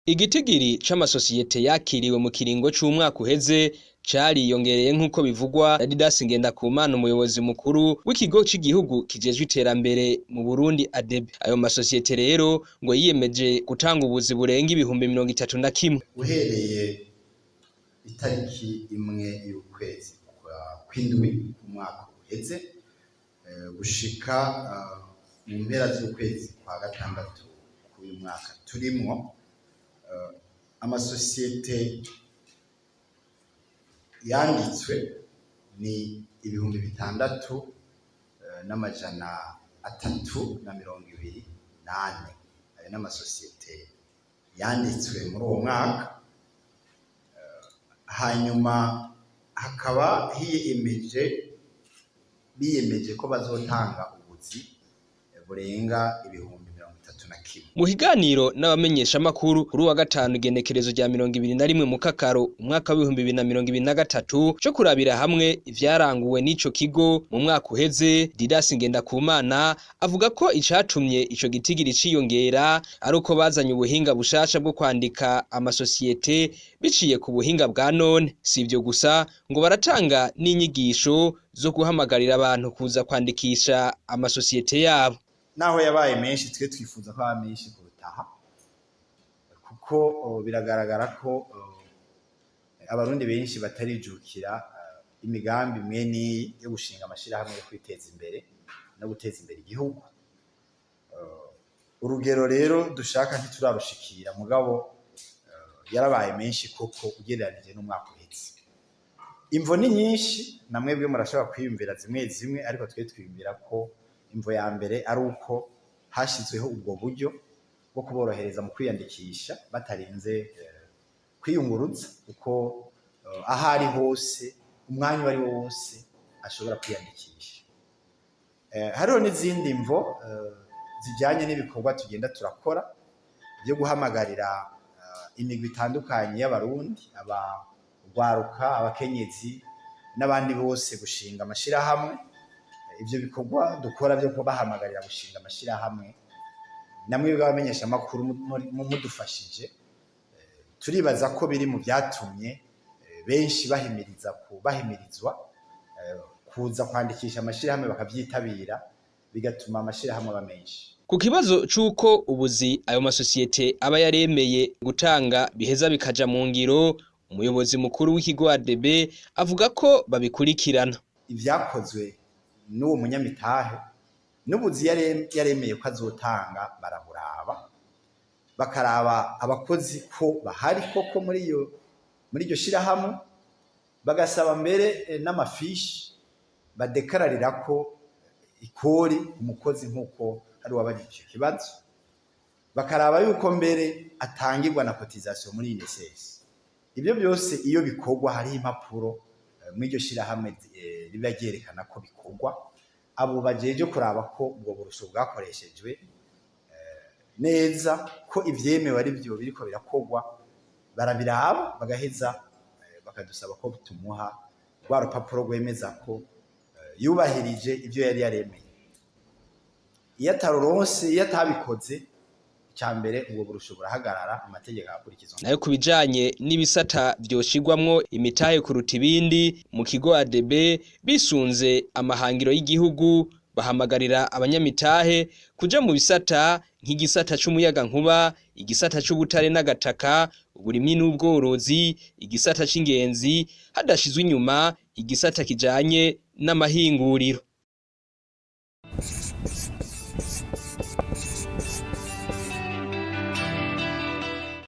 Igitigiri c'amasosiyete yakiriwe mu kiringo c'umwaka uheze cariyongereye nk'uko bivugwa na Didas Ngendakumana, umuyobozi mukuru w'ikigo c'igihugu kijejwe iterambere mu Burundi, ADB. Ayo masosiyete rero ngo yiyemeje gutanga ubuzi burenga 31,000. Uhereye itariki 1 y'ukwezi kw'indwi umwaka uheze gushika mu mpera z'ukwezi kwa gatandatu k'uyu mwaka turimwo, amasosiyete yanditswe ni 6324. Ayo n'amasosiyete yanditswe muri uwo mwaka. Hanyuma hakaba biyemeje ko bazotanga ubuzi burenga 31,000. Mu kiganiro n'abamenyeshamakuru kuri uwa gatanu, igenekerezo rya 21 Mukakaro umwaka w'2023, co kurabira hamwe ivyaranguwe n'ico kigo mu mwaka uheze, Didas Ngendakumana avuga ko icatumye ico gitigiri ciyongera ari uko bazanye ubuhinga bushasha bwo kwandika amasosiyete biciye ku buhinga bwa none. Si ivyo gusa, ngo baratanga n'inyigisho zo guhamagarira abantu kuza kwandikisha amasosiyete yabo. Naho yabaye menshi, twe twifuza ko aba menshi kurutaha, kuko biragaragara ko abarundi benshi batarijukira imigambi mwe n'iyi yo gushinga amashirahamwe yo kwiteza imbere no guteza imbere igihugu. Urugero rero dushaka ntiturarushikira, mugabo yarabaye menshi koko ugereranije n'umwaka uheze. Imvo ni nyinshi, na mwebwe murashobora kwiyumvira zimwe zimwe, ariko twe twiyumvira ko imvo ya mbere ari uko hashyizweho ubwo buryo bwo kuborohereza mu kwiyandikisha batarinze kwiyunguruza, kuko aho ari hose, umwanya uwo ari wo wose, ashobora kwiyandikisha. Hariho n'izindi mvo zijyanye n'ibikorwa tugenda turakora byo guhamagarira imigwi itandukanye y'abarundi, abagwaruka, abakenyezi n'abandi bose gushinga amashirahamwe. Ivyo bikorwa dukora byo kubahamagarira gushinga amashirahamwe, namwe bw'abamenyeshamakuru mudufashije, turibaza ko biri mu vyatumye benshi bahimirizwa kuza kwandikisha amashirahamwe, bakavyitabira, bigatuma amashirahamwe aba menshi. Ku kibazo c'uko ubuzi ayo masosiyete aba yaremeye gutanga biheza bikaja mu ngiro, umuyobozi mukuru w'ikigo ADB avuga ko babikurikirana. Ivyakozwe n'uwo munyamitahe n'ubuzi yaremeye ko azotanga, baraburaba, bakaraba abakozi ko bahari koko muri iryo shirahamwe, bagasaba mbere n'amafishi badekararira ko ikori umukozi, nk'uko hari uwabajije ico kibazo, bakaraba yuko mbere atangirwa na cotisation muri INSS. Ibyo byose iyo bikorwa, hariho impapuro muri iryo shirahamwe riba ryerekana ko bikorwa. Abo bajeje kuraba ko ubwo burusho bwakoreshejwe neza, ko ivyemewe ari byo biriko birakorwa, barabiraba, bagaheza bakadusaba ko tumuha rwa rupapuro rwemeza ko yubahirije ivyo yari yaremeye. Iyo ataruronse, iyo atabikoze, icya mbere ubwo burusho burahagarara, amategeko agakurikizwa. Nayo ku bijanye n'ibisata vyoshirwamwo imitahe kuruta ibindi, mu kigo ADB bisunze amahangiro y'igihugu, bahamagarira abanyamitahe kuja mu bisata nk'igisata c'umuyagankuba, igisata c'ubutare n'agataka, uburimyi n'ubworozi, igisata c'ingenzi, hadashizwe inyuma igisata kijanye n'amahinguriro.